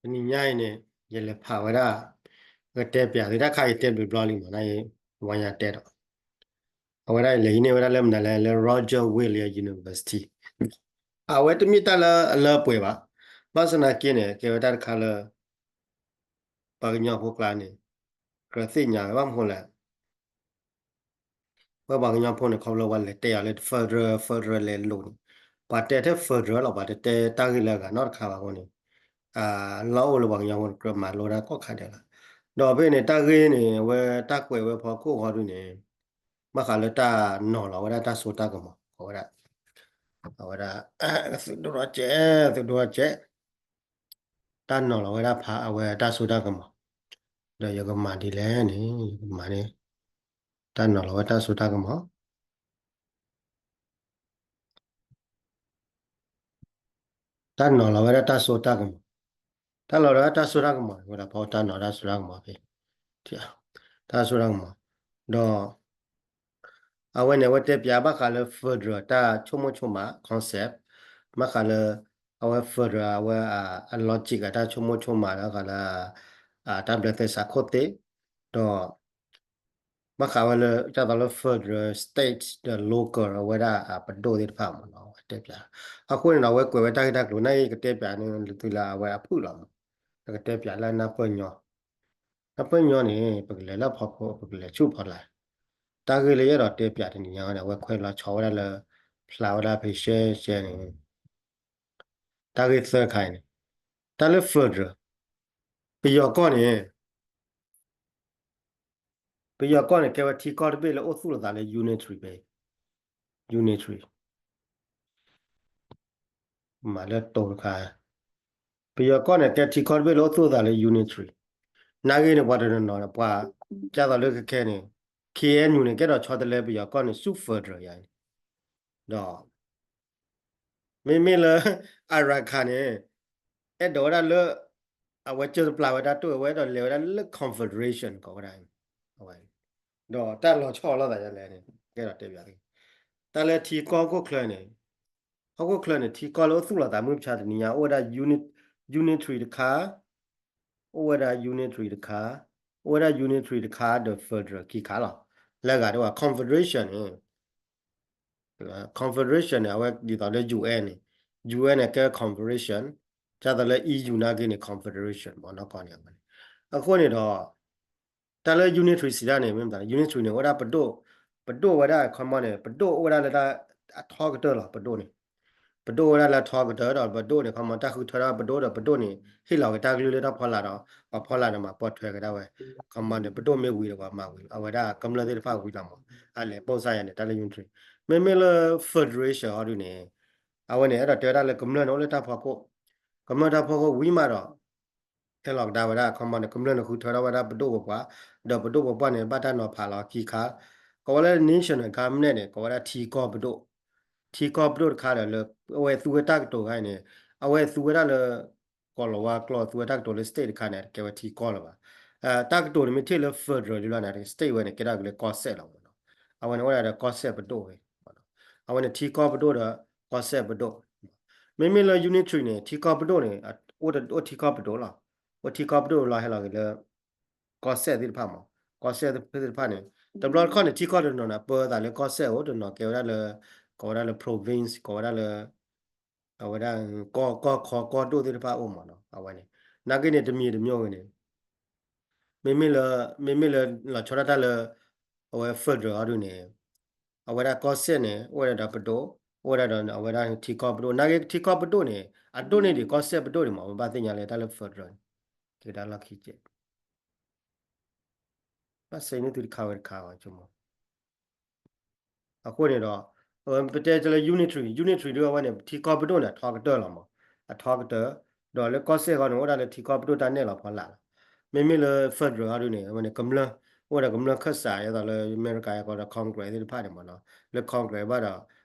တနံၤညါအံၤန့ၣ် ယလဲၤဖးဝဲဒၣ် ကတဲပၠးသုတၢ်ခါ ယတဲဘျီဘျီလံမး နဝညါတဲဒီး အဝဲဒၣ်လဲၤဟံးန့ၢ်ဝဲဒၣ်လၢမနုၤလဲၣ် လၢ Roger Williams University အဝဲတမ့ၢ်တၢ်လၢအလၢပှဲၤဘၣ်. ဘၣ်ဆၣ်သနာ်က့န့ၣ် ကဲဝဲတၢ်တခါလၢ ပှၤကညီဖိကျါန့ၣ် ကြၢးသ့ၣ်ညါဝဲဘၣ်မနုၤလဲၣ် ဝဲပှၤကညီဖိန့ၣ် ခီဖျိပှၤလဲၤတဲအီၤလၢ federal federal လဲၤလိၤန့ၣ် ပှၤတဲထဲ federal လီၤ ပှၤတတဲတၢ်ဂ့ၢ်လၢအဂၤနီတခါဘၣ်အဃိန့ၣ် လီၢ်အိၣ်လၢပှၤကညီဖိန့ၣ် ကြၢးမၤလိတၢ်ကိးခါဒဲးလီၤ. ဒီးဖဲန့ၣ် တၢ်ဂ့ၢ်န့ၣ် အဝဲတၢ်ကွဲးဝဲဖီခိၣ်ဃီဒုန့ၣ် ဘၣ်ဃးလၢတၢ်နီၤလီၤဝဲဒၣ်တၢ်စိတၢ်ကမီၤ ကိးဝဲဒၣ် အဝဲဒၣ် သုးဒိၣ်ထီၣ်ကဲး သုးဒိၣ်ထီၣ်ကဲး တၢ်နီၤလီၤဝဲဒၣ်ဖးအဝဲတၢ်စိတၢ်ကမီၤ ဒီးယကမၤဒ်လဲၣ်န့ၣ် ယကမၤန့ၣ် တၢ်နီၤလီၤဝဲတၢ်စိတၢ်ကမီၤ တၢ်နီၤလီၤဝဲဒၣ်တၢ်စိတၢ်ကမီၤ တၢ်လီၤဝဲဒၣ်တၢ်စိတၢ်ကမီၤ ဝဲဒၣ်ဖီတၢ်နီၤတၢ်စိတၢ်ကမီၤဖဲ တၢ်စိတၢ်ကမီၤ ဒီး အဝဲန့ၣ် အဝဲတဲပၠးဘၣ်ဃးလၢ federal တၢ်ဆိကမိၣ်ဆိကမး concept ဘၣ်ဃးလၢ အဝဲ federal အဝဲ အ logic အတၢ်ဆိကမိၣ်ဆိကမးလၢဃးလၢ တၢ်ဘျၢသဲစးခိၣ်သ့ၣ် ဒီး ဘၣ်ဃးဝဲလၢ ဒ်သိးလၢ federal state ဒီး local အဝဲဒၣ်ပဒိၣ်သ့ၣ်တဖၣ်မးနီၤ အဝဲတဲပၠး အဃိန့ၣ်ဒီး အဝဲကွဲးဝဲတၢ်ဂ့ၢ်တၢ်ကျိၤ နာ်က့ကတဲပၠးန့ၣ်လၢသုလၢအဝဲအဖုၣ်လီၤမး ကတဲပၠးလၢနၢ်ပၢၢ်ညီ နၢ်ပၢၢ်ညီန့ၣ် ပကလဲၤလၢဖီခိၣ် ပကလဲၤဆူၣ်ဖီလာ် တၢ်ဂ့ၢ်လၢယအဲၣ်ဒိးတဲပၠးတနံၤညါန့ၣ် အဝဲခွဲးလီၤဆီဝဲဒၣ်လၢ ဖျါဝဲဒၣ်ဖဲရှဲရှဲန့ၣ် တၢ်ဂ့ၢ်သၢခါအံၤန့ၣ် တၢ်လၢ federal ပယီၤကီၢ်န့ၣ် ပယီၤကီၢ်န့ၣ် ကဲဝဲထံကီၢ်တဘ့ၣ်လၢအိၣ်သူၣ်လီၤသးလၢ unitary ဖဲ unitary မၤလၢတိၤတခါ ပယီၤကီၢ်န့ၣ် ကဲထံကီၢ်တဘ့ၣ်လၢအိၣ်သူၣ်လီၤသးလၢ unitary နာ်က့န့ၣ် ပှၤတနီၤနီၤန့ၣ် ပှၤ ဒ်သိးလၢခဲခဲန့ၣ် K N U န့ၣ် ကအဲၣ်ဒိးဆီတလဲပယီၤကီၢ်န့ၣ် ဆူ federal ယါန့ၣ် ဒီး မ့မ့ၢ်လၢ Arakan န့ၣ် အဲၣ်ဒိးဝဲဒၣ်လၢ အဝဲကၢၢ်တပျၢ်ဝဲဒၣ်တိၢ်ဝဲ အဲၣ်ဒိးလဲၤဝဲဒၣ်လၢ confederation ကိးဝဲဒၣ် ဒီးတၢ်လီၤဆီလိာ်သးဒ်လဲၣ်န့ၣ် ကအဲၣ်ဒိးတဲပၠး တၢ်လၢထံကီၢ်ဟီၣ်ခိၣ်ချၢန့ၣ် ဟီၣ်ခိၣ်ချၢန့ၣ် ထံကီၢ်လၢအိၣ်သူၣ်လီၤသးမုၢ်မဆါတနံၤညါ အိၣ်ဝဲဒၣ် unit- unitary တခါ အိၣ်ဝဲဒၣ် unitary တခါ အိၣ်ဝဲဒၣ် unitary တခါဒီး federal ခံခါလီၤ. လၢအဂၤတဝဲ confederation န့ၣ် confederation န့ၣ် အဝဲဒ်သိးလၢ U N န့ၣ် U N န့ၣ် ကဲ confederation ဒ်သိးလၢ E U နာ်က့န့ၣ် confederation မ့ၢ်နီၢ်ကီၢ်န့ၣ် အဝဲန့ၣ် အဃိန့ၣ်ဒီး တၢ်လၢ unitary စံးဒၣ်န့ၣ် မ့ၢ်မတၤ unitary န့ၣ် အိၣ်ဝဲဒၣ်ပဒိၣ် ပဒိၣ်ဝဲဒၣ် ခီမီန့ၣ် ပဒိၣ်အိၣ်ဝဲဒၣ်လၢတၢ်အထီကတၢၢ်လီၤ ပဒိၣ်န့ၣ် ပဒိၣ်အိၣ်ဝဲဒၣ်လၢအထီကတၢၢ်ဒီးပဒိၣ်န့ၣ် ခီမီ တၢ်ဃုထၢထီၣ်ပဒိၣ်ဒီးပဒိၣ်န့ၣ် ဟ့ၣ်လီၤက့ၤတၢ်ကလုၢ်လၢတၢ်ဖီလာ်ဒီး ပှၤဖီလာ်န့ၣ် မၤပိာ်ထွဲက့ၤဒၣ်ဝဲ ခီမီန့ၣ် ပဒိၣ်မ့ၢ်ဝံၤဒီးပှၤမၤဝံၤလီၤ အဝဲဒၣ်ကမျၢၢ်သ့ၣ်တဖၣ်ဝံၤလီၤမး အလဲၤပိာ်စၢ်ယၤန့ၣ် တၢ်လၢ unitary မ့မ့ၢ်လၢ federation ဟီဒုန့ၣ် အဝဲန့ၣ် အဲၣ်ဒိးတဲဝဲဒၣ်လၢကမျၢၢ်န့ၣ်အိၣ်လၢတၢ်ဖီခိၣ် ကမျၢၢ်တၢ်ဖီခိၣ်ဝံၤမးဒီး ဟဲလီၤကဒါဝဲဒၣ် ခီမီန့ၣ် ကမျၢၢ်န့ၣ်ဃုထၢထီၣ်ဝဲဒၣ်ပဒိၣ်ပပှၢ် ဒီးပဒိၣ်ပပှၢ်န့ၣ် ဘၣ်တၢ်နီၤဖးလီၤခံခါ ကိးဝဲလၢ national government န့ၣ် ကိးဝဲဒၣ်ထံကီၢ်ပဒိၣ် ထံကီၢ်ပဒိၣ်တခါဒီးလၢ အဝဲသူဝဲတၢ်ကတိၤခါအံၤန့ၣ် အဝဲသူဝဲဒၣ်လၢ ကီၢ်လီၤဝါကျိာ် သူဝဲတၢ်ကတိၤလၢ state တခါန့ၣ် ကဲဝဲထံကီၢ်လၢၤဘၣ် တၢ်ကတိၤန့ၣ်မ့ၢ်ထံၣ်လၢ federal ဒ်လဲၣ်န့ၣ် state ဝဲန့ၣ် ကဲဒၣ်က့ၤလၢကီၢ်စဲၣ်လီၤမးနီၤ အဝဲန့ၣ်အိၣ်ဒၣ်ဒီးကီၢ်စဲၣ်ပဒိၣ်ဝဲ အဝဲန့ၣ်ထံကီၢ်ပဒိၣ်ဒီးကီၢ်စဲၣ်ပဒိၣ် မ့မ့ၢ်လၢ unitary န့ၣ် ထံကီၢ်ပဒိၣ်န့ၣ် အိၣ်ထံကီၢ်ပဒိၣ်လီၤ အိၣ်ထံကီၢ်ပဒိၣ်လီၤ ဟဲလီၤက့ၤလၢ ကီၢ်စဲၣ်သ့ၣ်တဖၣ်မး ကီၢ်စဲၣ်သ့ၣ်တဖၣ်န့ၣ် တဘျီတခီၣ်န့ၣ် ထံကီၢ်တနီၤန့ၣ် ပၢသးလၢကီၢ်စဲၣ်အိၣ် တနီၤကဲဝဲဒၣ်လၢ ကိးဝဲဒၣ်လၢ province ကိးဝဲဒၣ်လၢ အဝဲဒၣ် ကီၢ် ကီၢ်ခီကီၢ်ဒိၣ်သ့ၣ်တဖၣ်အိၣ်မးနီၤ အဝဲန့ၣ် နာ်က့န့ၣ် တမံၤတမံၤဝဲန့ၣ် မ့မ့ၢ်လၢ မ့မ့ၢ်လၢလီၤဆီဒၣ်တၢ်လၢ အဝဲ federal အီၤဒုန့ၣ် အဝဲဒၣ်ကီၢ်စဲၣ်န့ၣ် အိၣ်ဝဲဒၣ်ဒီးပဒိၣ် အိၣ်ဝဲဒၣ်ဒီးအဝဲဒၣ်ထံကီၢ်ပဒိၣ် နာ်က့ထံကီၢ်ပဒိၣ်န့ၣ် အဒိၣ်န့ၢ်ဒံးကီၢ်စဲၣ်ပဒိၣ်န့ၣ်မး ပဘၣ်သ့ၣ်ညါလၢတၢ်လၢ federal န့ၣ် ကဲဒၣ်လီၢ်ခံကဲး ဘၣ်ဆၢန့ၢ်သုတခါဝဲတခါအီၤဆိကမိၣ် အဃိန့ၣ်ဒီး ပတဲလၢ unitary unitary ဒ်အဝဲန့ၣ် ထံကီၢ်ပဒိၣ်န့ၣ် အထီကတၢၢ်လီၤမး အထီကတၢၢ် ဒီးလၢကီၢ်စဲၣ်ဃီန့ၣ် အိၣ်ဒၣ်လၢထံကီၢ်ပဒိၣ်တၢ်နဲၣ်လီၤဖီလာ်လီၤ မ့မ့ၢ်လၢ federal အီၤဒုန့ၣ် အဝဲန့ၣ် ကမျၢၢ် အိၣ်ဝဲဒၣ်ကမျၢၢ်ခၢၣ်စး ဒ်သိးလၢအမဲရကၤအံၤကိးဒီး Congress သ့ၣ်တဖၣ်န့ၣ်မးနီၤ လၢ Congress ဘၣ်ဒီး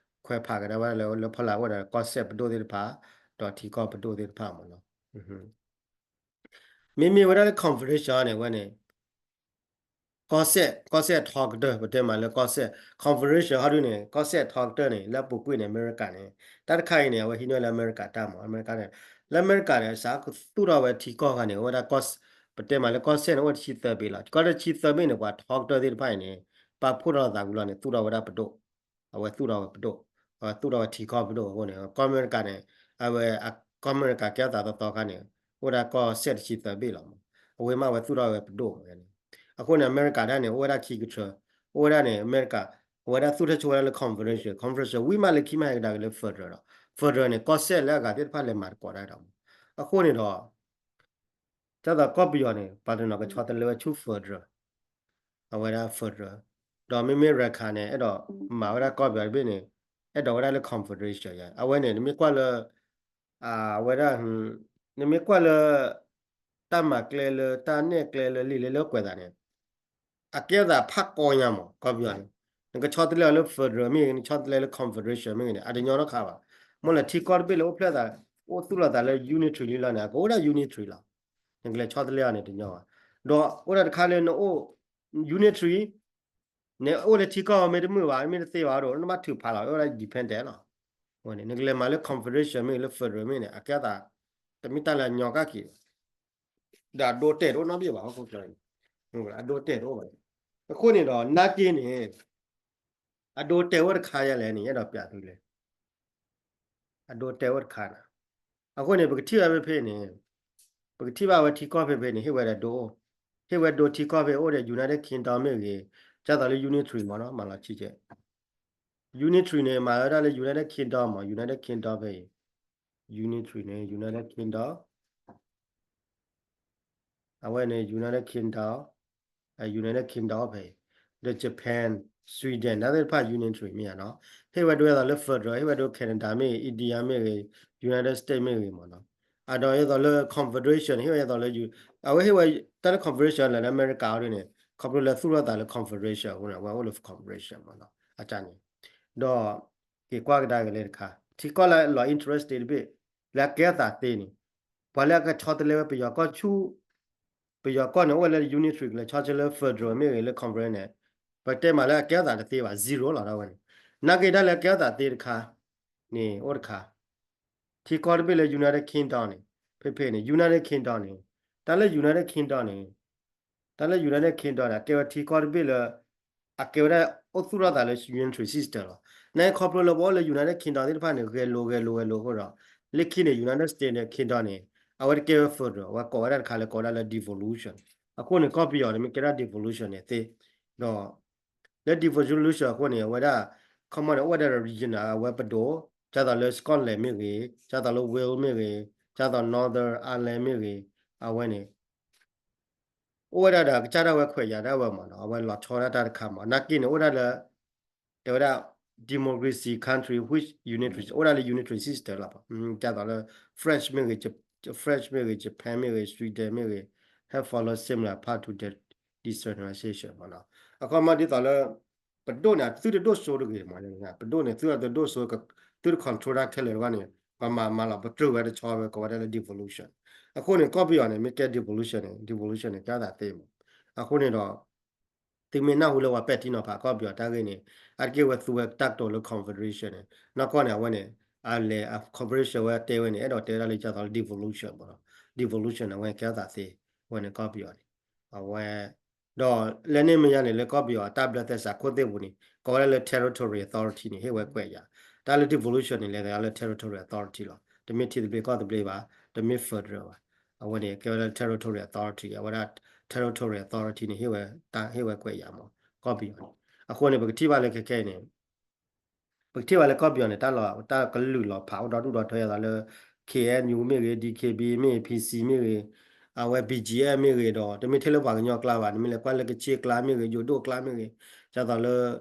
ခွဲးဖးကဒါဝဲဒၣ်လၢ လၢဖီလာ်အိၣ်ဝဲဒၣ်ကီၢ်စဲၣ်ပဒိၣ်သ့ၣ်တဖၣ် ဒီးထံကီၢ်ပဒိၣ်သ့ၣ်တဖၣ်မးနီၤ မ့မ့ၢ်ဝဲဒၣ်လၢ confederation န့ၣ် အဝဲန့ၣ် ကီၢ်စဲၣ် ကီၢ်စဲၣ်ထီကတၢၢ် ပတဲမးလၢကီၢ်စဲၣ် confederation ဟီဒုန့ၣ် ကီၢ်စဲၣ်ထီကတၢၢ်န့ၣ် လၢအပူၤကွံာ်န့ၣ် အမဲရကၤန့ၣ် တၢ်တခါအံၤန့ၣ် အဝဲဟံးန့ၢ်လၢအမဲရကၤတၢ်မး အမဲရကၤန့ၣ် လၢအမဲရကၤန့ၣ် စးသူၣ်ထီၣ်ဝဲထံကီၢ်ခါန့ၣ် အဝဲဒၣ်ကီၢ် ပတဲမးလၢကီၢ်စဲၣ်န့ၣ် အိၣ်တဆံသၢဘ့ၣ်လီၤ ကီၢ်တဆံသၢဘ့ၣ်န့ၣ် ပှၤထီကတၢၢ်သ့ၣ်တဖၣ်အံၤန့ၣ် ပာ်ဖှိၣ်ထီၣ်လိာ်သးဝံၤလီၤန့ၣ် သူၣ်ထီၣ်ဝဲဒၣ်ပဒိၣ် အဝဲသူၣ်ထီၣ်ဝဲပဒိၣ် အဝဲသူၣ်ထီၣ်ဝဲထံကီၢ်ပဒိၣ်အဃိန့ၣ် ကီၢ်အမဲရကၤန့ၣ် အဝဲ ကီၢ်အမဲရကၤကဲထီၣ်သးသီသီခါန့ၣ် အိၣ်ဒၣ်ကီၢ်စဲၣ်တဆံသၢဘ့ၣ်လီၤမး အဝဲမ့ၢ်ဝဲသူၣ်ထီၣ်ဝဲပဒိၣ်မးန့ၣ် အဃိန့ၣ် အမဲရကၤဒၣ်န့ၣ် အိၣ်ဝဲဒၣ်ခံကထၢ အိၣ်ဝဲဒၣ်န့ၣ် အမဲရကၤ အဝဲဒၣ်သူၣ်ထီၣ်ဆိဝဲဒၣ်လၢ confederation confederation ဝံၤမးလၢခံမးဟဲကဒါက့ၤလၢ federal ဒီး federal န့ၣ် ကီၢ်စဲၣ်လၢအဂၤသ့ၣ်တဖၣ်လဲၤမၤသကိးတၢ်ဒီးမး အဃိန့ၣ်ဒီး ဒ်သိးကီၢ်ပယီၤန့ၣ် ပှၤတနီၤကဆီတလဲဝဲဆူ federal အဝဲဒၣ် federal ဒီးမ့မ့ၢ်ရခၢၣ်န့ၣ် အဲၣ်ဒိးမၤဝဲဒၣ်ကီၢ်ပယီၤတဘ့ၣ်န့ၣ် အဲၣ်ဒိးဝဲဒၣ်လၢ confederation ယါ အဝဲန့ၣ် နမ့ၢ်ကွၢ်လၢ အဝဲဒၣ် နမ့ၢ်ကွၢ်လၢ တၢ်မၤကျဲလၢ တၢ်နဲၣ်ကျဲလၢ လံာ်လဲၢ်လၢကွဲးသးန့ၣ် အကဲသးဖးကီညါမး ကီၢ်ပယီၤန့ၣ် နကဆီတလဲအီၤလၢ federal မ့ၢ်ဂ့ၤ နဆီတလဲလၢ confederation မ့ၢ်ဂ့ၤန့ၣ် အတညီနီတခါဘၣ်. မ့ၢ်လၢထံကီၢ်တဘ့ၣ်လၢအိၣ်ဖျဲၣ်သး အိၣ်သူၣ်လီၤသးလၢ unitary လံလီၤန့ၣ် အကအိၣ်ဒၣ် unitary လီၤ. နကလဲၤဆီတလဲအီၤန့ၣ်တညီဘၣ်. ဒီးအိၣ်ဒၣ်တခါလၢနအိၣ် unitary န့ၣ် အိၣ်လၢထံကီၢ်မ့ၢ်တမုာ်ဘၣ် မ့ၢ်တသ့ဘၣ်ဒီး နဘၣ်ထုးဖးလီၤ အိၣ်ဒၣ် dependent လီၤ. နကလဲၤမၤလၢ confederation မ့ၢ်ဂ့ၤ လၢ federal မ့ၢ်ဂ့ၤန့ၣ် အကဲသး တမ့ၢ်တၢ်လၢအညီကၣ်က့ၤ ဒီးအဒိတဲာ်တအိၣ်နီတဘ့ၣ်ဘၣ် ဟီၣ်ခိၣ်ချၢအံၤ အဒိတဲာ်တအိၣ်ဘၣ်. အဃိန့ၣ်ဒီး နာ်က့န့ၣ် အဒိတဲာ်အိၣ်တခါယဲလဲၣ်န့ၣ် ယအဲၣ်ဒိးပျးသုလဲၣ်. အဒိတဲာ်အိၣ်တခါန့ၣ် အဃိန့ၣ် ပကထံၣ်ဘၣ်ဖဲဖဲန့ၣ် ပကထံၣ်ဘၣ်ဝဲထံကီၢ်ဖဲဖဲန့ၣ် ဟ့ၣ်ဝဲဒီးဒိအိၣ် ဟ့ၣ်ဝဲဒိထံကီၢ်ဖဲအိၣ်ဒီး United Kingdom မ့ၢ်ဂ့ၤ ဒ်သိးလၢ unitary မ့ၢ်နီၤ မၤလီၤဆံကဲ unitary န့ၣ် မၤဝဲဒၣ်လၢ United Kingdom မ့ၢ် United Kingdom ဖဲအံၤ unitary န့ၣ် United Kingdom အဝဲန့ၣ် United Kingdom, United Kingdom ဖဲအံၤ, ဒီး Japan, Sweden တၢ်သ့ၣ်တဖၣ် unitary မ့ၢ်ဧါနီၤ, ဟ့ၣ်ဝဲဒိဒ်သိးလၢ federal ဟ့ၣ်ဝဲဒိ Canada မ့ၢ်ဂ့ၤ, India မ့ၢ်ဂ့ၤ, United States မ့ၢ်ဂ့ၤမ့ၢ်နီၤ, အဒိဒ်သိးလၢ confederation ဟ့ၣ်ဝဲဒ်သိးလၢ အဝဲဟ့ၣ်ဝဲတၢ်လၢ confederation လၢအမဲရကၤအီၤဒ်န့ၣ် ခီဖျိလၢသူၣ်ထီၣ်သးလၢ confederation အဃိန့ၣ် အဝဲအိၣ်လၢ confederation မ့ၢ်နီၤ, အတၢ်န့ၣ်, ဒီး က့ၤကွၢ်ကဒါက့ၤလၢတခါ ထံကီၢ်လၢလီၤ interest တဘ့ၣ် လၢအကဲအသးသ့န့ၣ်, ပှၤလၢအကဆီတလဲဝဲပယီၤကီၢ်ဆူ ပယီၤကီၢ်န့ၣ် အိၣ်ဝဲလၢ unitary ကလဲၤဆီတလဲ federal မ့ၢ်ဂ့ၤလၢ confederal န့ၣ်, ပတဲမးလၢအကဲအသးတသ့ဘၣ် zero လီၤဒၣ်ဝဲန့ၣ်, နာ်က့တၢ်လၢအကဲအသးသ့တခါန့ၣ် အိၣ်တခါ ထံကီၢ်တဘ့ၣ်လၢ United Kingdom န့ၣ်, ဖဲဖဲန့ၣ် United Kingdom န့ၣ်, တၢ်လၢ United Kingdom န့ၣ် တၢ်လၢ United Kingdom န့ၣ် အကဲဝဲထံကီၢ်တဘ့ၣ်လၢ အကဲဝဲဒၣ်အိၣ်သူၣ်ထီၣ်သးလၢ unitary system လီၤ. နာ်က့ခီဖျိလၢပှၤအိၣ်လၢ United Kingdom သ့ၣ်တဖၣ်န့ၣ် ဂဲၤလိာ်ဂဲၤလိာ်ဂဲၤလိာ်အဃိဒီး လၢခံန့ၣ် United States န့ၣ် Kingdom န့ၣ် အဝဲတကဲဝဲ federal အဝဲကိးဝဲဒၣ်တခါလၢကိးဝဲဒၣ်လၢ devolution အဃိန့ၣ် ကီၢ်ပယီၤန့ၣ် မ့ၢ်ကဲဒၣ် devolution န့ၣ်သ့, ဒီး လၢ devolution အဃိန့ၣ် အဝဲဒၣ် common န့ၣ် အိၣ်ဝဲဒၣ် region အဝဲပဒိၣ်, ဒ်သိးလၢ Scotland မ့ၢ်ဂ့ၤ, ဒ်သိးလၢ Wales မ့ၢ်ဂ့ၤ, ဒ်သိး Northern Ireland မ့ၢ်ဂ့ၤ, အဝဲန့ၣ် အိၣ်ဝဲဒၣ်ဒီးကစၢ်ဒၣ်ဝဲခွဲးယာ်ဒၣ်ဝဲမ့ၢ်နီၤ, အဝဲလီၤဆီဒၣ်တၢ်တခါမ့ၢ်, နာ်က့န့ၣ် အိၣ်ဒၣ်လၢ တဲဝဲဒၣ် democracy country which unitary အိၣ်ဒၣ်လၢ unitary system လီၤ, ဒ်သိးလၢ French မ့ၢ်ဂ့ၤ, French မ့ၢ်ဂ့ၤ, Japan မ့ၢ်ဂ့ၤ, Sweden မ့ၢ်ဂ့ၤ, have followed similar path to the decentralization မ့ၢ်နီၤ, အခီမ့ၢ်ဒ်သိးလၢ ပဒိၣ်န့ၣ် သုတဒိၣ်စိတဂ့ၤမ့ၢ်, ပဒိၣ်န့ၣ် သုတဒိၣ်စိ, သုတ control တၢ်ခဲလၢာ်တဖၣ်န့ၣ် ပမၤမၤလီၤ ပတြၢၤဝဲတဆီဝဲ ကိးဝဲဒၣ်လၢ devolution အဃိန့ၣ် ကီၢ်ပယီၤန့ၣ် မ့ၢ်ကဲ devolution န့ၣ် devolution န့ၣ် ကဲအသးသ့မ့ၢ်, အဃိန့ၣ်ဒီး သုမ့ၢ်နၢ်ဟူလၢပှၤပဲာ်ထံနီၤဖးကီၢ်ပယီၤတၢ်ဂ့ၢ်န့ၣ် အါတက့ၢ်ဝဲသူဝဲတၢ်ကတိၤလၢ confederation န့ၣ် နီၢ်ကီၢ်န့ၣ် အဝဲန့ၣ် အလဲၤ confederation ဝဲတဲဝဲန့ၣ် အဲၣ်ဒိးတဲဝဲဒၣ်လၢဒ်သိးလၢ devolution မ့ၢ်နီၤ, devolution န့ၣ် အဝဲကဲအသးသ့, အဝဲန့ၣ်ကီၢ်ပယီၤန့ၣ် အဝဲ ဒီးလၢန့ၣ်မ့ၢ်ယါန့ၣ် လၢကီၢ်ပယီၤအတၢ်ဘျၢသဲစးခိၣ်သ့ၣ်ပူၤန့ၣ် ကိးဝဲဒၣ်လၢ territory authority န့ၣ် ဟ့ၣ်ဝဲကွဲးယာ်, တၢ်လၢ devolution န့ၣ် လဲၤသးလၢ territory authority လီၤ, တမ့ၢ်ထံသဘျ့ကီၢ်သဘျ့ဘၣ်, တမ့ၢ် federal ဘၣ်, အဝဲန့ၣ် ကဲဝဲဒၣ် territory authority အဝဲဒၣ် territory authority န့ၣ် ဟ့ၣ်ဝဲတၢ်ဟ့ၣ်ဝဲကွဲးယာ်မ့ၢ် ကီၢ်ပယီၤန့ၣ်, အဃိန့ၣ် ပကထံၣ်ဘၣ်လၢခဲခဲအံၤန့ၣ် ပကထံၣ်ဘၣ်လၢကီၢ်ပယီၤန့ၣ် တၢ်လီၤ တၢ်ကလုာ်လီၤဖးအိၣ်ဒီဒူၣ်ဒီထၢ ဒ်သိးလၢ K N U မ့ၢ်ဂ့ၤ, D K B မ့ၢ်ဂ့ၤ, P C မ့ၢ်ဂ့ၤ, အဝဲ B G F မ့ၢ်ဂ့ၤဒီး တမ့ၢ်ထဲလၢပှၤကညီကျါဘၣ်, နမ့ၢ်လဲၤကွၢ်လၢကချ့ၣ်ကျါမ့ၢ်ဂ့ၤ, ယိၤဒိၣ်ကျါမ့ၢ်ဂ့ၤ, ဒ်သိးလၢ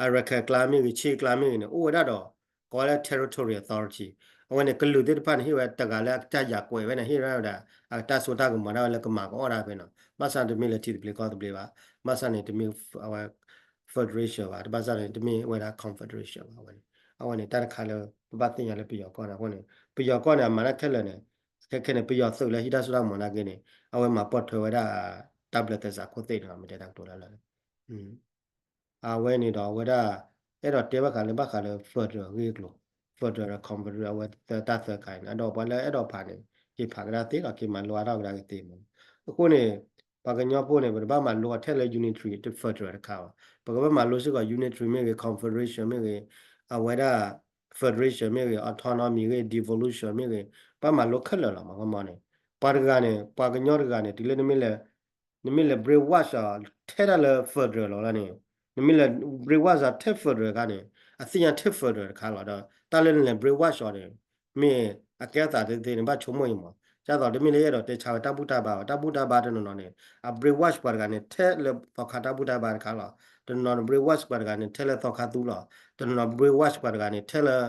အရခဲၣ်ကျါမ့ၢ်ဂ့ၤ, ချ့ၣ်ကျါမ့ၢ်ဂ့ၤန့ၣ် အိၣ်ဝဲဒၣ်ဒီး ကိးဝဲလၢ territory authority, အဝဲန့ၣ် ကလုာ်သ့ၣ်တဖၣ်န့ၣ် ဟ့ၣ်ဝဲတဂၤလၢအကစၢ်ယၤကွဲးဝဲန့ၣ် ဟ့ၣ်ဝဲဒၣ် အတၢ်စိတၢ်ကမီၤဒၣ်ဝဲလၢကမၤကအီၣ်ဒၣ်ဖဲန့ၣ်, ဘၣ်ဆၣ်န့ၣ် တမ့ၢ်လၢထံသဘျ့ကီၢ်သဘျ့ဘၣ်, ဘၣ်ဆၣ်န့ၣ် တမ့ၢ်အဝဲ federation ဘၣ်, ဘၣ်ဆၣ်န့ၣ် တမ့ၢ်ဝဲဒၣ် confederation ဘၣ်, အဝဲန့ၣ် အဝဲန့ၣ် တၢ်တခါလၢ ပဘၣ်သ့ၣ်ညါလၢပယီၤကီၢ်န့ၣ် အဃိန့ၣ် ပယီၤကီၢ်န့ၣ် အမၤတၢ်ခဲလၢာ်န့ၣ် ခဲခဲန့ၣ် ပယီၤသုးလၢဟံးတၢ်စိတၢ်ကမီၤနာ်က့န့ၣ် အဝဲမၤပိာ်ထွဲဝဲဒၣ် တၢ်ဘျၢသဲစးခိၣ်သ့ၣ်န့ၣ်လီၤ မ့ၢ်တဲတၢ်ကတိၤလၢလၢ အဝဲန့ၣ်ဒီးအဝဲဒၣ် အဲၣ်ဒိးတဲဘၣ်ဃးလၢဘၣ်ဃးလၢ federal အဂ့ၢ်အကျိၤ federal confederate အဝဲတၢ်သၢကါန့ၣ် အဒီးပှၤလၢအဲၣ်ဒိးဖးန့ၣ် က့ၤဖးကဒါသ့လီၤ က့ၤမၤလိအါထီၣ်ကဒါက့ၤသ့မး. အဃိန့ၣ် ပှၤကညီဖိန့ၣ် ပတဘၣ်မၤလိအထဲလၢ unitary federal တခါဘၣ်. ပကဘၣ်မၤလိစ့ၢ်ကီး unitary မ့ၢ်ဂ့ၤ confederation မ့ၢ်ဂ့ၤ အဝဲဒၣ် federation မ့ၢ်ဂ့ၤ autonomy ဂ့ၤ devolution မ့ၢ်ဂ့ၤ ဘၣ်မၤလိခဲလၢာ်လီၤမး ကမီန့ၣ် ပှၤတဂၤန့ၣ် ပှၤကညီတဂၤန့ၣ် တုၤလၢနမ့ၢ်လဲၤ နမ့ၢ်လဲၤ brainwash အီၤ ထဲဒၣ်လၢ federal လီၤလၢန့ၣ် နမ့ၢ်လဲၤ brainwash အီၤထဲ federal တခါန့ၣ် အသ့ၣ်ညါထဲ federal တခါလီၤ. ဒီးတၢ်လၢနလဲၤ brainwash အီၤန့ၣ် မ့ၢ်အကဲအသးသ့သ့န့ၣ် ဘၣ်ဆိကမိၣ်အံၤမး. ဒ်သိးတမ့ၢ်လၢယအဲၣ်ဒိးတဲဆါဝဲတၢ်ဘူၣ်တၢ်ဘါဘၣ်. တၢ်ဘူၣ်တၢ်ဘါတနီၤနီၤန့ၣ် အ brainwash ပှၤတဂၤန့ၣ် ထဲလၢသီခါတၢ်ဘူၣ်တၢ်ဘါတခါလီၤ. တနီၤန့ၣ် brainwash ပှၤတဂၤန့ၣ် ထဲလၢသီခါသူလီၤ. တနီၤ brainwash ပှၤတဂၤန့ၣ် ထဲလၢ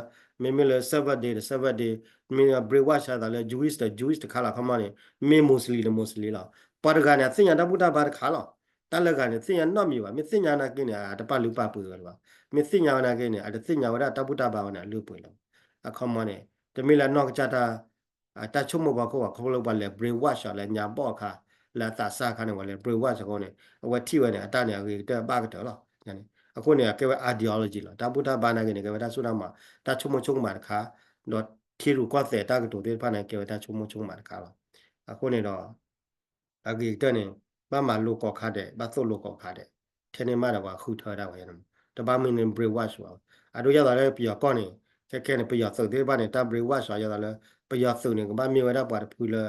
မ့မ့ၢ်လၢ Seventh Day ဒီး Seventh Day မ့ၢ် brainwash အသးလၢ Jewish ဒီး Jewish တခါလီၤ ခီမီန့ၣ် မ့ၢ် Muslim ဒီး Muslim လီၤ. ပှၤတဂၤန့ၣ် အသ့ၣ်ညါတၢ်ဘူၣ်တၢ်ဘါတခါလီၤ. တၢ်လၢဂၤန့ၣ် သ့ၣ်ညါနီတမံၤဘၣ်. မ့ၢ်သ့ၣ်ညါနာ်က့န့ၣ် အတပာ်လုၢ်ပာ်ပှ့ၤဝဲလၢၤဘၣ်. မ့ၢ်သ့ၣ်ညါဝဲနာ်က့န့ၣ် အတသ့ၣ်ညါဝဲဒၣ်တၢ်ဘူၣ်တၢ်ဘါဝဲန့ၣ် အလုၢ်အပှ့ၤလီၤ. အခီမီန့ၣ် တမ့ၢ်လၢအနီၢ်ကစၢ်တၢ် တၢ်ဆိကမိၣ်ဖီခိၣ်ဘၣ် ခီဖျိလၢပှၤလဲၤ brainwash အီၤလၢညါဘီၣ်အခါ လၢအသးစၢ်အခါန့ၣ် ပှၤလဲၤ brainwash အဃိန့ၣ် အဝဲထံၣ်ဝဲန့ၣ် အတၢ်န့ၣ် အဂ့ၤကတၢၢ်ဘၣ်ကတၢၢ်လီၤ. အဃိန့ၣ် အကဲဝဲ ideology လီၤ. တၢ်ဘူၣ်တၢ်ဘါနာ်က့န့ၣ် ကဲဝဲတၢ်စိတၢ်မၤ တၢ်ဆိကမိၣ်ဆိကမးတခါ ဒီးထံရူၢ်ကီၢ်သဲးတၢ်ကတိၤသ့ၣ်တဖၣ်န့ၣ် ကဲဝဲတၢ်ဆိကမိၣ်ဆိကမးတခါလီၤ. အဃိန့ၣ်ဒီး အဂ့ၤကတၢၢ်န့ၣ် ဘၣ်မၤလိကိးခါဒဲး ဘၣ်သိၣ်လိကိးခါဒဲး ထဲန့ၣ်မးဒီးပှၤဃုထၢဒၣ်ဝဲ တဘၣ်မ့ၢ်န့ၣ် brainwash ဘၣ်. အဒိဒ်သိးလၢပယီၤကီၢ်န့ၣ် ခဲခဲန့ၣ် ပယီၤသုးသ့ၣ်တဖၣ်န့ၣ် တၢ် brainwash အီၤ ဒ်သိးလၢ ပယီၤသုးန့ၣ် ကဘၣ်မ့ၢ်ဝဲဒၣ်ပှၤတဖုလၢ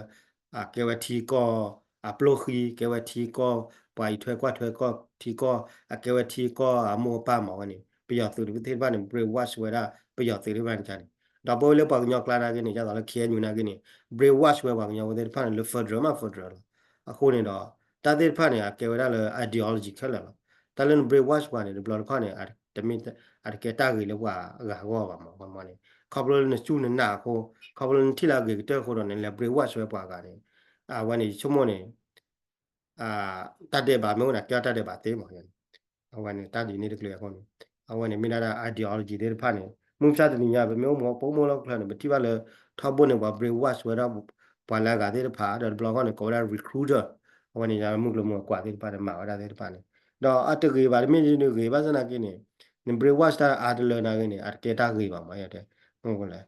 အကဲဝဲထံကီၢ်အပျိၢ်ဃံ ကဲဝဲထံကီၢ် ပှၤအံးထွဲကွၢ်ထွဲကီၢ်ထံကီၢ် အကဲဝဲထံကီၢ်အမိၢ်အပၢ်မးဝဲန့ၣ် ပယီၤသုးသ့ၣ်တဖၣ်န့ၣ် brainwash ဝဲဒၣ်ပယီၤသုးသ့ၣ်တဖၣ်န့ၣ်န့ၣ် ဒီးပဝဲလၢပှၤကညီကျါနာ်က့န့ၣ် ဒ်သိးလၢ K N U နာ်က့န့ၣ် brainwash ဝဲပှၤကညီဖိသ့ၣ်တဖၣ်န့ၣ် လၢ federal မး federal လီၤ. အဃိန့ၣ်ဒီး တၢ်သ့ၣ်တဖၣ်န့ၣ် အကဲဝဲဒၣ်လၢ ideology ခဲလၢာ်လီၤ. တၢ်လၢန brainwash ပှၤန့ၣ် တဘျီတခီၣ်န့ၣ် တမ့ၢ် အတကဲတၢ်ဂ့ၤလၢပှၤဂၤအဂီၢ်ဘၣ်မး ခီမီန့ၣ် ခီဖျိလၢနစူၢ်နနာ်အဃိ ခီဖျိလၢနထံၣ်လၢအဂ့ၤကတၢၢ်အဃိဒီးန့ၣ် လဲၤ brainwash ဝဲပှၤဂၤန့ၣ် အဝဲန့ၣ် ယဆိကမိၣ်န့ၣ် တၢ်ဒဲးဘးမ့ၢ်အိၣ်န့ၣ် ကဲထီၣ်တၢ်ဒဲးဘးသ့မး အဝဲန့ၣ် တၢ်ဒ်န့ၣ်တကျၢၤအဃိန့ၣ် အဝဲန့ၣ်မ့ၢ်ဒၣ် ideology သ့ၣ်တဖၣ်န့ၣ် မုၢ်မဆါတနံၤညါ ပမ့ၢ်အိၣ်မူ ပအိၣ်မူလၢဟီၣ်ခိၣ်ချၢန့ၣ် ပထံၣ်ဘၣ်လၢ ထီဘိန့ၣ် ပှၤ brainwash ဝဲဒၣ် ပှၤလၢအဂၤသ့ၣ်တဖၣ် ဒီးတဘျီဃီန့ၣ် ကိးဝဲဒၣ် recruiter အဝဲန့ၣ် မုၢ်ကျိၤမုၢ်အကွၢ်သ့ၣ်တဖၣ်န့ၣ် မၤဝဲဒၣ်သ့ၣ်တဖၣ်န့ၣ် ဒီးအတဂ့ၤဘၣ် တမ့ၢ်တဂ့ၤဘၣ်ဆၣ်နာ်က့န့ၣ် န brainwash တၢ်အါတလၢနာ်က့န့ၣ် အတကဲတၢ်ဂ့ၤဘၣ်မး ယတဲ မ့ၢ်လဲၣ်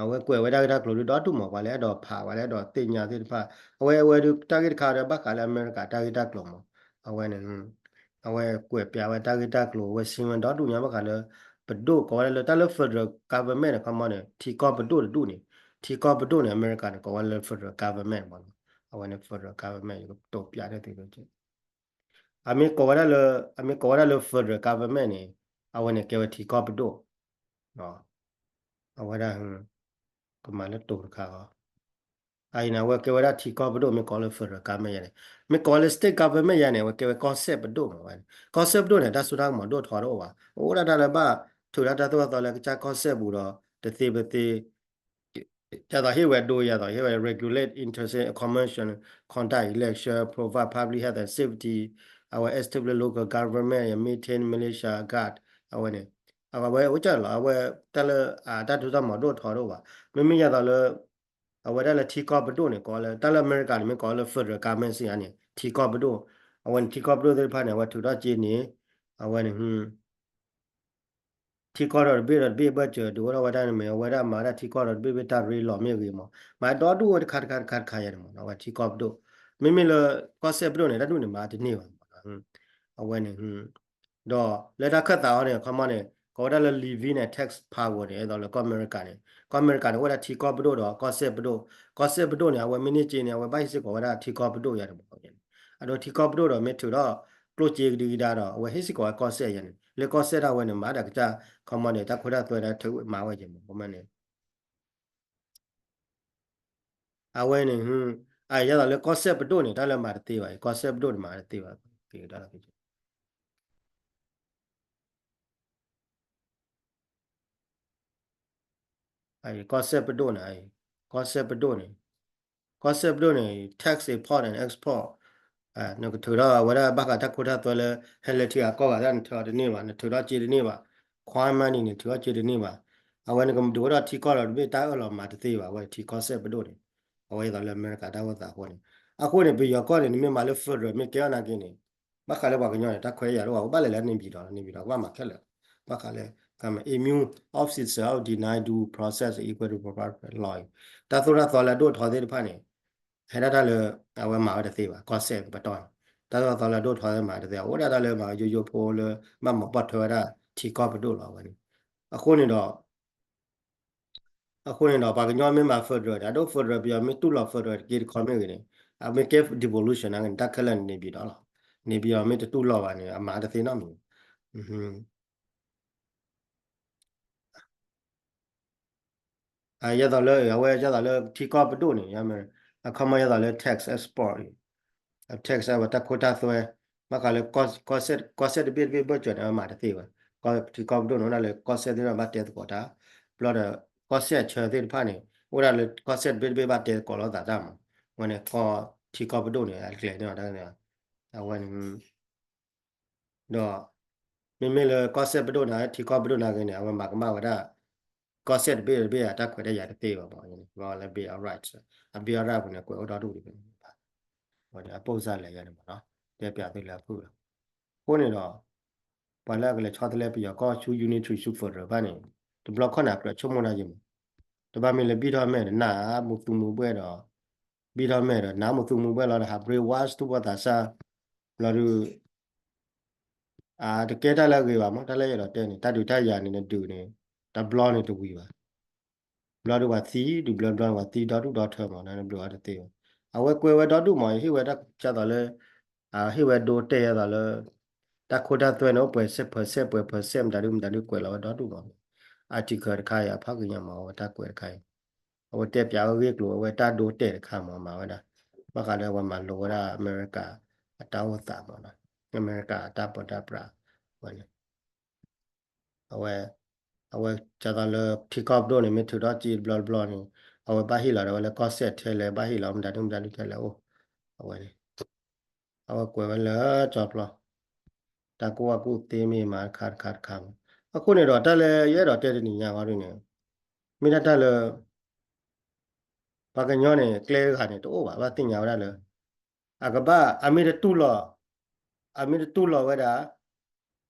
အဝဲကွဲးဝဲတၢ်ဂ့ၢ်တၢ်ကျိၤဒုးဒီဒူၣ်မး ပှၤလၢအဲၣ်ဒိးဖး ပှၤလၢအဲၣ်ဒိးသ့ၣ်ညါသ့ၣ်တဖၣ် အဝဲ အဝဲဒုးတၢ်ဂ့ၢ်တခါဒီးဘၣ်ဃးလၢအမဲရကၤတၢ်ဂ့ၢ်တၢ်ကျိၤမး အဝဲန့ၣ် အဝဲကွဲးပျးဝဲတၢ်ဂ့ၢ်တၢ်ကျိၤ အဝဲဆံဝဲဒီဒူၣ်ညါဘၣ်ဃးလၢ ပဒိၣ်ကိးဝဲဒၣ်လၢတၢ်လၢ federal government န့ၣ် ခီမီန့ၣ် ထံကီၢ်ပဒိၣ်တဒူၣ်န့ၣ် ထံကီၢ်ပဒိၣ်န့ၣ် အမဲရကၤန့ၣ် ကိးဝဲလၢ federal government မး အဝဲန့ၣ် federal government ယကတိၤပျးန့ၢ်သု အမ့ၢ်ကိးဝဲဒၣ်လၢ အမ့ၢ်ကိးဝဲဒၣ်လၢ federal government န့ၣ် အဝဲန့ၣ်ကဲဝဲထံကီၢ်ပဒိၣ် အဝဲဒၣ် ကမၤလၢတိၤတခါအီၤ အအံၤန့ၣ် အဝဲကဲဝဲဒၣ်ထံကီၢ်ပဒိၣ် မ့ၢ်ကိးလၢ federal government ယၤန့ၣ် မ့ၢ်ကိးလၢ state government ယၤန့ၣ် အဝဲကဲဝဲကီၢ်စဲၣ်ပဒိၣ်မးဝဲန့ၣ် ကီၢ်စဲၣ်ပဒိၣ်န့ၣ် တၢ်စိတၢ်ကမီၤဒိၣ်ထီတအိၣ်ဘၣ် အိၣ်ဒၣ်တၢ်လၢဘၣ်ထုးဒၣ်တၢ်သိၣ်တၢ်သီလၢကစၢ်ကီၢ်စဲၣ်ပူၤဒီး တသ့ပသ့ ဒ်သိးဟ့ၣ်ဝဲဒိ ဒ်သိးဟ့ၣ်ဝဲ regulate international commerce, conduct election, provide public health and safety, အဝဲ establish local government, maintain militia guard, အဝဲန့ၣ် အဝဲအိၣ်ကၢ်လီၤ အဝဲတၢ်လၢ တၢ်ဒိၣ်တၢ်မီၤဒိၣ်ထီတအိၣ်ဘၣ် မ့မ့ၢ်ဒ်သိးလၢ အဝဲဒၣ်လၢထံကီၢ်ပဒိၣ်န့ၣ် ကိးလၢ တၢ်လၢအမဲရကၤန့ၣ် မ့ၢ်ကိးလၢ federal government စံးယၤန့ၣ် ထံကီၢ်ပဒိၣ် အဝဲန့ၣ် ထံကီၢ်ပဒိၣ်သ့ၣ်တဖၣ်န့ၣ် အဝဲထုးထီၣ်က့ၤန့ၣ် အဝဲန့ၣ် ထံကီၢ်ဒီးတဘ့ၣ်ဒီးတဘ့ၣ်အဘၢၣ်စၢၤ ဒုးအိၣ်ထီၣ်ဝဲဒၣ်န့ၣ်မ့ၢ် အဝဲဒၣ်မၤဝဲဒၣ်ထံကီၢ်ဒီးတဘ့ၣ်ဘ့ၣ်တၢ်ရ့လိာ်မ့ၢ်ဂ့ၤမး မၤဒီဒူၣ်ဝဲတခါတခါတခါတခါယၤန့ၣ်မး အဝဲထံကီၢ်ပဒိၣ် မ့မ့ၢ်လၢ ကီၢ်စဲၣ်ပဒိၣ်န့ၣ် တၢ်ဒူၣ်န့ၣ်မၤတန့ၢ်ဘၣ်မး အဝဲန့ၣ် ဒီးလၢတၢ်ခၢၣ်သးအီၤန့ၣ် ခီမီန့ၣ် ကိးဝဲဒၣ်လၢ levy န့ၣ် tax power န့ၣ် ဒ်သိးလၢကီၢ်အမဲရကၤန့ၣ် ကီၢ်အမဲရကၤန့ၣ် အိၣ်ဝဲဒၣ်ထံကီၢ်ပဒိၣ်ဒီးကီၢ်စဲၣ်ပဒိၣ် ကီၢ်စဲၣ်ပဒိၣ်န့ၣ် အဝဲမ့ၢ်န့ၢ်က့န့ၣ် အဝဲဘၣ်ဟ့ၣ်စ့ၢ်ကီးဝဲဒၣ်ထံကီၢ်ပဒိၣ်ယၤန့ၣ်မး အဒိထံကီၢ်ပဒိၣ်ဒီးမ့ၢ်ထုးထီၣ်ကျိၣ်စ့ကဒံကဒါဒီး အဝဲဟ့ၣ်စ့ၢ်ကီးဝဲကီၢ်စဲၣ်ယၤန့ၣ် လၢကီၢ်စဲၣ်ဒၣ်ဝဲန့ၣ် မၤဒၣ်ကစၢ် ခီမီန့ၣ် တၢ်ခိတၢ်သွဲဒၣ်ထုးမၤဝဲက့မး ခီမီန့ၣ် အဝဲန့ၣ် အယဲၢ်သိးလၢကီၢ်စဲၣ်ပဒိၣ်န့ၣ် တၢ်လၢမၤတသ့ဘၣ် ကီၢ်စဲၣ်ပဒိၣ်န့ၣ်မၤတသ့ဘၣ် ကီၢ်စဲၣ်ပဒိၣ်န့ၣ် ကီၢ်စဲၣ်ပဒိၣ်န့ၣ် ကီၢ်စဲၣ်ပဒိၣ်န့ၣ် tax import and export နကထုးထီၣ်ဝဲဒၣ်ဘၣ်ဃးတၢ်ခိတၢ်သွဲလၢ ဟဲလၢထံဂၤကီၢ်ဂၤဒၣ် နထုးထီၣ်တန့ၢ်ဘၣ် နထုးထီၣ်က့တန့ၢ်ဘၣ် ခွါမါန့ၣ် နထုးထီၣ်က့တန့ၢ်ဘၣ် အဝဲနကဒုးဝဲဒၣ်ထံကီၢ်ဒီးတဘ့ၣ်တၢ်အၢၣ်လီၤမၤတသ့ဘၣ် အဝဲထံကီၢ်စဲၣ်ပဒိၣ်န့ၣ် အဝဲဒ်သိးလၢအမဲရကၤတၢ်အိၣ်သးအဃိန့ၣ် အဃိန့ၣ် ပယီၤကီၢ်န့ၣ် နမ့ၢ်မၤလၢ federal မ့ၢ်ကဲအီၤနာ်က့န့ၣ် ဘၣ်ဃးလၢပှၤကညီန့ၣ် တၢ်ခွဲးယာ်တအိၣ်ဘၣ် အိၣ်ဘၣ်လဲၤလၢ နေပြည်တော် နေပြည်တော် ကဘၣ်မၤခဲလၢာ် ဘၣ်ဃးလၢ ကမ immune of citizen of deny due process equal to proper law တၢ်သိၣ်တၢ်သီလၢအဒိၣ်ထီသ့ၣ်တဖၣ်န့ၣ် ဟဲဒၣ်တၢ်လၢ အဝဲမၤဝဲတသ့ဘၣ် ကီၢ်စဲၣ်ပတီၢ်န့ၣ် တၢ်သိၣ်တၢ်သီလၢအဒိၣ်ထီသ့ၣ်မၤတသ့ အိၣ်ဒၣ်တၢ်လၢမၤယိယိဖိလၢ ဘၣ်မၤပိာ်ထွဲဝဲဒၣ်ထံကီၢ်ပဒိၣ်လီၤဝဲန့ၣ် အဃိန့ၣ်ဒီး အဃိန့ၣ်ဒီး ပှၤကညီမ့ၢ်မၤ federal န့ၣ် အဒိၣ် federal ပယီၤမ့ၢ်တူၢ်လီၤ federal တက့တခီမ့ၢ်ဂ့ၤန့ၣ် အမ့ၢ်ကဲ devolution နာ်က့န့ၣ် တၢ်ခဲလၢာ်န့ၣ် နေပြည်တော် လီၤ. နေပြည်တော် မ့ၢ်တတူၢ်လီၤဘၣ်န့ၣ် အမၤတသ့နီတမံၤ ယဲသိးလၢ အဝဲယဲသိးလၢထံကီၢ်ပဒိၣ်န့ၣ် အခီမီယဲသိးလၢ tax export အ tax အဝဲတၢ်ခိတၢ်သွဲ ဘၣ်ဃးလၢ ကီၢ်စဲၣ်တဘ့ၣ်တဘ့ၣ်ဘၢၣ်စၢၤန့ၣ် အဝဲမၤတသ့ဘၣ် ထံကီၢ်ပဒိၣ်န့ၣ် အိၣ်ဒၣ်လၢကီၢ်စဲၣ်သ့ၣ်တဖၣ်ဘၣ်တဲသကိးတၢ် ဘျီဒီး ကီၢ်စဲၣ်အဆၢသ့ၣ်တဖၣ်န့ၣ် အိၣ်ဒၣ်လၢကီၢ်စဲၣ်တဘ့ၣ်တဘ့ၣ်ဘၣ်တဲသကိးလိာ်သးတၢ်မး ဝဲန့ၣ်ကီၢ်ထံကီၢ်ပဒိၣ်န့ၣ် အကျဲၤန့ၢ်အီၤတၢ် အဝဲန့ၣ် ဒီး မ့မ့ၢ်လၢကီၢ်စဲၣ်ပဒိၣ်န့ၣ် ထံကီၢ်ပဒိၣ်နာ်က့န့ၣ် အဝဲမၤကမၣ်ဝဲဒၣ် ကီၢ်စဲၣ်တဘ့ၣ်တဘ့ၣ်အတၢ်ခွဲးတၢ်ယာ်တသ့ဘၣ်မး လၢ Bill of Rights အ Bill of Rights ပူၤန့ၣ် ကွဲးအိၣ်ဒီဒူၣ်ဒံး အ အပိၢ်စၢ်လဲၣ်ယဲန့ၣ်မးနီၤ တဲပၠးသုလၢအဖုၣ်လီၤ အဃိန့ၣ်ဒီး ပှၤလၢအကလဲၤဆီတလဲပယီၤကီၢ်ဆူ unitary ဆူ federal ဘၣ်န့ၣ် တဘျီခီၣ်န့ၣ် အကြၢးဆိကမိၣ်တၢ်ယဲၢ်မး တဘၣ်မ့ၢ်လၢဘံၣ်ထီၣ်မဲာ်ဒီးနးမူသူမူဘှဲၣ်ဒီး ဘံၣ်ထီၣ်မဲာ်ဒီး နးမူသူမူဘှဲၣ်လီၤဒီး ဟး brainwash ထူၣ်ဘီသးစၢ် ဘျီဒုး အတကဲတၢ်လၢအဂ့ၤဘၣ်မး တၢ်လၢယအဲၣ်ဒိးတဲန့ၣ် တၢ်ဒုးတၢ်ယၤန့ၣ် နဒုးန့ၣ် တဘျီန့ၣ်တဝံၤဘၣ် ဘျီဒုးပှၤသံဒုးဘျီဘျီန့ၣ် ပှၤသံဒီဒူၣ်ဒီထၢမး နဘျုးအီၤတသ့ဘၣ် အဝဲကွဲးဝဲဒီဒူၣ်မး ဟ့ၣ်ဝဲတၢ်ကသိးလၢ ဟ့ၣ်ဝဲဒိတဲယဲသိးလၢ တၢ်ခိတၢ်သွဲန့ၣ် အိၣ်ပှဲၤစဲး percent ပှဲၤ percent မတၤဒုမတၤဒုကွဲးလီၤဝဲဒီဒူၣ်မး article တခါအံၤ အဖးကညးမး အဝဲတၢ်ကွဲးတခါအံၤ အဝဲတဲပၠးဝဲဂ့ၢ်ကျိၤဝဲတၢ်ဒိတဲာ်တခါမး မၤဝဲဒၣ် ဘၣ်ဃးလၢအဝဲမၤလိဝဲဒၣ်အမဲရကၤအတၢ်အိၣ်သးမးနီၤ အမဲရကၤအတၢ်ပၢတၢ်ပြးဝဲန့ၣ် အဝဲ အဝဲဒ်သိးလၢထံကီၢ်ပဒိၣ်န့ၣ် မ့ၢ်ထုးထီၣ်က့တဘျီတဘျီန့ၣ် အဝဲဘၣ်ဟ့ၣ်လီၤဒီးဝဲလၢကီၢ်စဲၣ်ထဲလဲၣ် ဘၣ်ဟ့ၣ်လီၤမတၤဒုမတၤဒုထဲလဲၣ်အိၣ် အဝဲန့ၣ် အဝဲကွဲးဝဲလၢကၠီဖျီ တၢ်ကူၣ်ဘၣ်ကူၣ်သ့မ့ၢ်မၤတခါတခါတခါမး အဃိန့ၣ်ဒီးတၢ်လၢယအဲၣ်ဒိးတဲတနံၤညါဃီဒ်န့ၣ် မ့ၢ်ဒၣ်တၢ်လၢ ပှၤကညီန့ၣ် ကျဲဂၤန့ၣ် တအိၣ်ဘၣ် ဘၣ်သ့ၣ်ညါဝဲဒၣ်လၢ အကဘၣ် အမ့ၢ်တတူၢ်လီၤ အမ့ၢ်တတူၢ်လီၤဝဲဒၣ်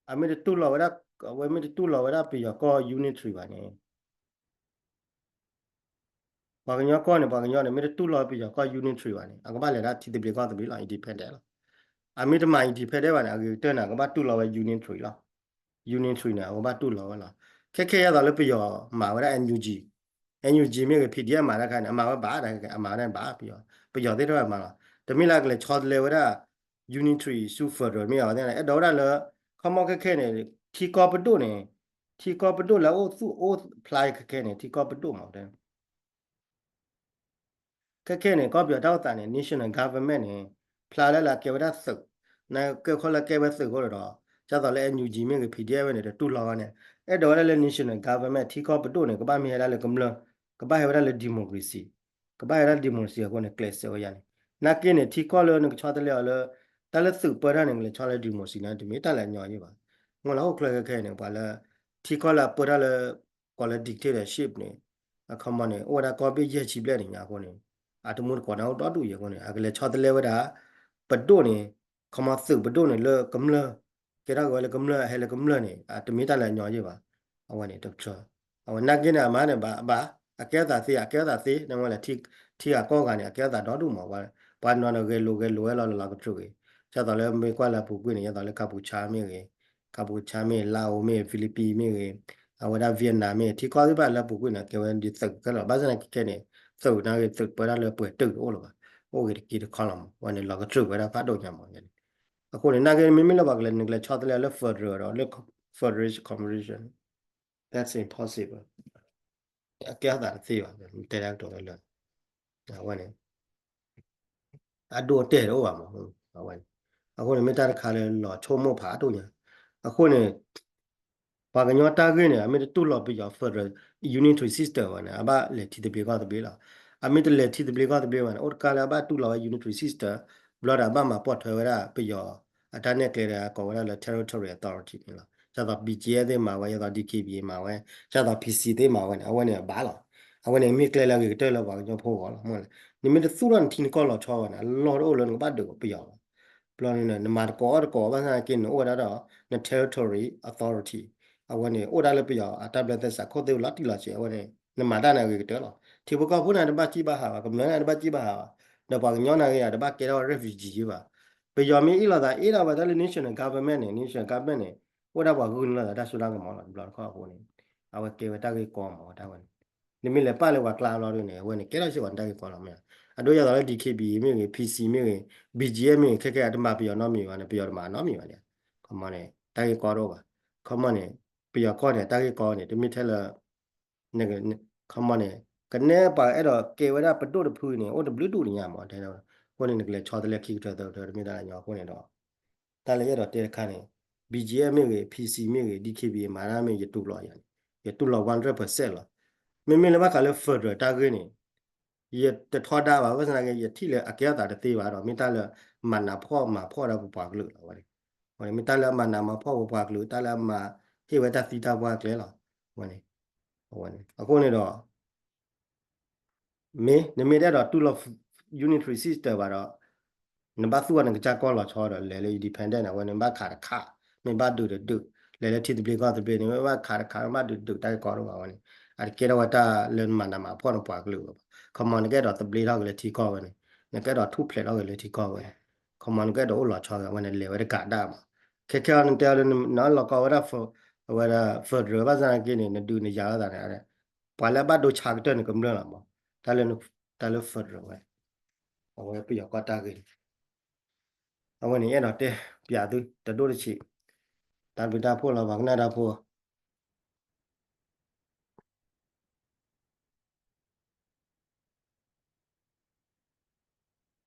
အမ့ၢ်တတူၢ်လီၤဝဲဒၣ် အဝဲမ့ၢ်တတူၢ်လီၤဝဲဒၣ်ပယီၤကီၢ် unitary ဘၣ်န့ၣ် ပှၤကညီကီၢ်န့ၣ် ပှၤကညီန့ၣ် မ့ၢ်တတူၢ်လီၤပယီၤကီၢ် unitary ဘၣ်န့ၣ် အကဘၣ်လဲၤဒၣ်ထံသဘျ့ကီၢ်သဘျ့လီၤ independent လီၤ. အမ့ၢ်တမၤ independent ဘၣ်န့ၣ် အဂ့ၤကတၢၢ်န့ၣ် အကဘၣ်တူၢ်လီၤဝဲ unitary လီၤ. unitary န့ၣ် အကဘၣ်တူၢ်လီၤဝဲလီၤ. ခဲခဲအံၤသိးလၢပယီၤမၤဝဲဒၣ် NUG, NUG မ့ၢ်ဂ့ၤ PDF မၤတၢ်ခါန့ၣ် အမၤဝဲဘၣ်, အမၤဝဲဒၣ်ဘၣ် ပယီၤ, ပယီၤသ့ၣ်တဖၣ်မၤလီၤ. တမ့ၢ်လၢအကလဲၤဆီတလဲဝဲဒၣ် unitary ဆူ federal မ့ၢ်အဝဲသ့ၣ်န့ၣ် အဲၣ်ဒိးဝဲဒၣ်လၢ ခီမီခဲခဲန့ၣ် ထံကီၢ်ပဒိၣ်န့ၣ် ထံကီၢ်ပဒိၣ်လၢအအိၣ်သူၣ်အိၣ်ဖျါခဲခဲန့ၣ် ထံကီၢ်ပဒိၣ်မး ခဲခဲန့ၣ် ကီၢ်ပယီၤတၢ်အိၣ်သးန့ၣ် national government န့ၣ် ဖျါလၢလၢအကဲဝဲဒၣ်သုး, နကဲခီလၢကဲဝဲသုးအဃိဒီး ဒ်သိးလၢ NUG မ့ၢ်ဂ့ၤ PDF ဝဲန့ၣ် တတူၢ်လီၤဝဲန့ၣ် အဲၣ်ဒိးဝဲဒၣ်လၢ national government ထံကီၢ်ပဒိၣ်န့ၣ် ကဘၣ်မ့ၢ်ဟဲဒၣ်လၢကမျၢၢ်, ကဘၣ်ဟဲဝဲဒၣ်လၢ democracy, ကဘၣ်ဟဲဒၣ် democracy အဃိန့ၣ် ကျဲးစၢးဝဲယၤန့ၣ် နာ်က့န့ၣ် ထံကီၢ်လၢနကဆီတလဲအီၤလၢ တၢ်လၢသုးပၢတၢ်န့ၣ် ကလဲၤဆီလၢ democracy န့ၣ် တမ့ၢ်တၢ်လၢအညီယဲၢ်ဘၣ်. မ့ၢ်လၢဟီၣ်ခိၣ်ချၢခဲခဲန့ၣ် ပှၤလၢ ထံကီၢ်လၢအပၢတၢ်လၢ ကိးလၢ dictatorship န့ၣ် အခီမီန့ၣ် အိၣ်ဝဲဒၣ်ကီၢ်ဘ့ၣ်ယဲၢ်ဆံဘျဲၣ်န့ၣ်ညါအဃိန့ၣ် အတမူတကိးန့ၣ်အိၣ်ဒီဒူၣ်ယဲၢ်အဃိန့ၣ် အကလဲၤဆီတလဲဝဲဒၣ် ပဒိၣ်န့ၣ် ခီမီသုးပဒိၣ်န့ၣ်လၢကမျၢၢ် ကဲထီၣ်က့ၤဝဲလၢကမျၢၢ် ဟဲလၢကမျၢၢ်န့ၣ် အတမ့ၢ်တၢ်လၢအညီယဲၢ်ဘၣ်. အဝဲန့ၣ်တကထၢ အဝဲနာ်က့န့ၣ် အမၤန့ၣ်ဘၣ် ဘၣ် အကဲထီၣ်သးသ့ အကဲထီၣ်သးသ့ နဝဲလၢ ထံဂၤကီၢ်ဂၤန့ၣ် အကဲထီၣ်သးဒီဒူၣ်မး ပှၤနီၤန့ၣ်ဂဲၤလိာ်ဂဲၤလိာ်ဝဲလီၤလီၤကတြူၢ်ဂ့ၤ ဒ်သိးလၢမ့ၢ်ကွၢ်လၢအပူၤကွံာ်န့ၣ် ဒ်သိးလၢကၢပူၤဆါမ့ၢ်ဂ့ၤ ကၢပူၤဆါမ့ၢ် လါအိၤမ့ၢ် Philippines မ့ၢ်ဂ့ၤ အဝဲဒၣ် Vietnam မ့ၢ် ထံကီၢ်သ့ၣ်တဖၣ်လၢအပူၤကွံာ်န့ၣ် ကဲဝဲဒ်သုးခဲလၢာ် ဘၣ်ဆၣ်သနာ်က့ခဲန့ၣ် သုးနာ်က့သုးပၢတၢ်လၢပှဲၤတုာ်တအိၣ်လၢၤဘၣ် အိၣ်ဂ့ၤတက့ၢ်တခီလီၤမး ဝဲန့ၣ်လီၤကတြူၢ်ဝဲဒၣ်ဖးဒိၣ်ညါမးန့ၣ် အဃိန့ၣ် နာ်က့မ့မ့ၢ်လၢပှၤကလဲၤနုာ်ကလဲၤဆီတလဲလၢ federal ဒီးလၢ federation confederation that's impossible အကဲထီၣ်သးတသ့ဘၣ် တဲဒၣ်ကတိၤဝဲလၢ အဝဲန့ၣ် အဒိအတဲာ်တအိၣ်ဘၣ်မး အဝဲန့ၣ် အဃိန့ၣ် မ့ၢ်တၢ်တခါလၢလီၤဆိကမိၣ်ဖးဒိၣ်ညါ အဃိန့ၣ် ပှၤကညီတၢ်ဂ့ၢ်န့ၣ် အမ့ၢ်တတူၢ်လိာ်ပယီၤ federal unitary system ဘၣ်န့ၣ် အဘၣ်လဲၤထံသဘျ့ကီၢ်သဘျ့လီၤ. အမ့ၢ်တလဲၤထံသဘျ့ကီၢ်သဘျ့ဘၣ်န့ၣ် အိၣ်တခါလၢအဘၣ်တူၢ်လိာ်ဝဲ unitary system ဘျီဒီးအဘၣ်မၤပိာ်ထွဲဝဲဒၣ်ပယီၤ အတၢ်နဲၣ်ကျဲဒီးကိးဝဲဒၣ်လၢ territory authority န့ၣ်လီၤ. ဒ်သိး ဘီကၠ့သ့ၣ်မၤဝဲ ဒ်သိး ဒီက့ဘံမၤဝဲ ဒ်သိး ပီဆံသ့ၣ်မၤဝဲန့ၣ် အဝဲန့ၣ်အဘၣ်လီၤ. အဝဲန့ၣ်မ့ၢ်ကျဲလၢအဂ့ၤကတၢၢ်လၢပှၤကညီဖိအဂီၢ်လီၤ. မ့ၢ်လဲၣ်, နမ့ၢ်တသူၣ်ထီၣ်နထံနကီၢ်လီၤဆီဘၣ်န့ၣ် အလီၢ်တအိၣ်လၢနကဘၣ်ဒုးပယီၤဘၣ်. ဘျီန့ၣ် နမၤတကိးအီၣ်တကိးဘၣ်ဆၣ်က့ နအိၣ်ဝဲဒၣ်ဒီး န territory authority အဝဲန့ၣ် အိၣ်ဒၣ်လၢပယီၤအတၢ်ဘျၢသဲစးခိၣ်သ့ၣ်လီၤတံၢ်လီၤဆဲး အဝဲန့ၣ် နမၤတၢ်န့ၣ်အဂ့ၤကတၢၢ်လီၤ. ထံဖိကီၢ်ဖိန့ၣ်တဘၣ်စံၣ်ဘၣ်ဟးဘၣ်, ကမျၢၢ်န့ၣ်တဘၣ်စံၣ်ဘၣ်ဟးဘၣ်, ဒီးပှၤကညီန့ၣ်ဂ့ၤ တဘၣ်ကဲထီၣ် refugee ဘၣ်. ပယီၤမ့ၢ်အ့ၣ်လိာ်သးအ့ၣ်ဒၣ်ဝဲဒၣ်လၢ national government န့ၣ် national government န့ၣ် အိၣ်ဒၣ်ပှၤဂုာ်န့ၢ်လိာ်သးတၢ်စိတၢ်ကမီၤလီၤ. တဘျီတခီၣ်အဃိန့ၣ် အဝဲကဲဝဲတၢ်ဂ့ၢ်ကီမး တၢ်ဝဲန့ၣ် နမ့ၢ်လဲၤပာ်လၢပှၤကျါလီၤဒ်န့ၣ် အဝဲန့ၣ် ကဲထီၣ်စ့ၢ်ကီးနတၢ်ဂ့ၢ်ကီလီၤမ့ၢ်ဧါ. အဒိယသးလၢ DKBA မ့ၢ်ဂ့ၤ, PC မ့ၢ်ဂ့ၤ, BGF မ့ၢ်ဂ့ၤ ခဲကဲအတမၤပယီၤနီတမံၤဘၣ်န့ၣ် ပယီၤတမၤနီတမံၤဘၣ်န့ၣ်, ခီမီန့ၣ် တၢ်ဂ့ၢ်ကီတအိၣ်ဘၣ်. ခီမီန့ၣ် ပယီၤကီၢ်န့ၣ် တၢ်ဂ့ၢ်ကီန့ၣ် တမ့ၢ်ထဲလၢ ခီမီန့ၣ် ကနဲပှၤအဲၣ်ဒိးကဲဝဲဒၣ်ပဒိၣ်တဖုန့ၣ် အိၣ်တဘျုးဒူၣ်တညါမး တဲဝဲ, အဃိန့ၣ် နကလဲၤဆီတလဲခံကထၢသၢကထၢ တမ့ၢ်တၢ်လၢညီအဃိန့ၣ်ဒီး တၢ်လၢယအဲၣ်ဒိးတဲတခါန့ၣ် BGF မ့ၢ်ဂ့ၤ, PC မ့ၢ်ဂ့ၤ, DKBA မၤတၢ်မ့ၢ် ယတူၢ်လိာ်ယၤန့ၣ် ယတူၢ်လိာ် one hundred percent လီၤ. မ့မ့ၢ်လၢဘၣ်ဃးလၢ federal တၢ်ဂ့ၢ်န့ၣ် ယတထီဒါဘၣ် ဘၣ်ဆၣ်သနာ်က့ ယထံၣ်လၢအကဲထီၣ်သးတသ့ဘၣ်ဒီး မ့ၢ်တၢ်လၢမၤနးဖှီၣ်မၤဖှီၣ်ဒီးပပှၤကလုာ်လီၤဝဲန့ၣ်. မ့ၢ်တၢ်လၢအမၤနးမၤဖှီၣ်ပပှၤကလုာ် တၢ်လၢအမၤဟ့ၣ်ဝဲတၢ်သံတၢ်ပှၢ်ကျဲလီၤဝဲန့ၣ်. အဃိန့ၣ်ဒီး မ့ၢ်နမ့ၢ်တအဲၣ်ဒိးတူၢ်လိာ် unitary system ဘၣ်ဒီး နဘၣ်သူၣ်အီၤနကစၢ်ကီၢ်လီၤဆီဒီး လဲၤလၢ independent န့ၣ် အဝဲန့ၣ် ဘၣ်ခးတခး, မ့ၢ်ဘၣ်ဒုးတဒုး, လဲၤလၢထံသဘျ့ကီၢ်သဘျ့န့ၣ် မ့ၢ်ဘၣ်ခးတခး မ့ၢ်ဘၣ်ဒုးတဒုး တၢ်ဂ့ၢ်ကီတအိၣ်ဘၣ်ဝဲန့ၣ်. အတကဲထီၣ်ဝဲတၢ်လၢနမၤနးမၤဖှီၣ်နပှၤကလုာ်ဘၣ်. ခီမီ နကအဲၣ်ဒိးသဘျ့ထီၣ်က့ၤလၢထံကီၢ်ဝဲန့ၣ်, နကအဲၣ်ဒိးထူၣ်ဖျဲးထီၣ်က့ၤလၢထံကီၢ်ဝဲန့ၣ်, ခီမီ နကအဲၣ်ဒိးအိၣ်လီၤဆီဝဲန့ၣ် လဲၤဝဲတကးဒၣ်မး. ခဲခဲအံၤ နတဲအီၤလၢနလီၤကီဝဲဒၣ် အဝဲဒၣ် federal ဘၣ်ဆၣ်သနာ်က့န့ၣ် နဒုးနယၤလိာ်သးန့ၣ် ပှၤလၢအဘၣ်ဒိဆါကတၢၢ်န့ၣ်ကမျၢၢ်လီၤမး. တၢ်လၢ တၢ်လၢ federal ဝဲ အဝဲပယီၤကီၢ်တၢ်ဂ့ၢ်န့ၣ် အဝဲန့ၣ် ယအဲၣ်ဒိးတဲပျးသုတဒိၣ်တဆံး, တၢ်ဘျုးတၢ်ဖှိၣ်လီၤ ပှၤကနၣ်တၢ်ဖိ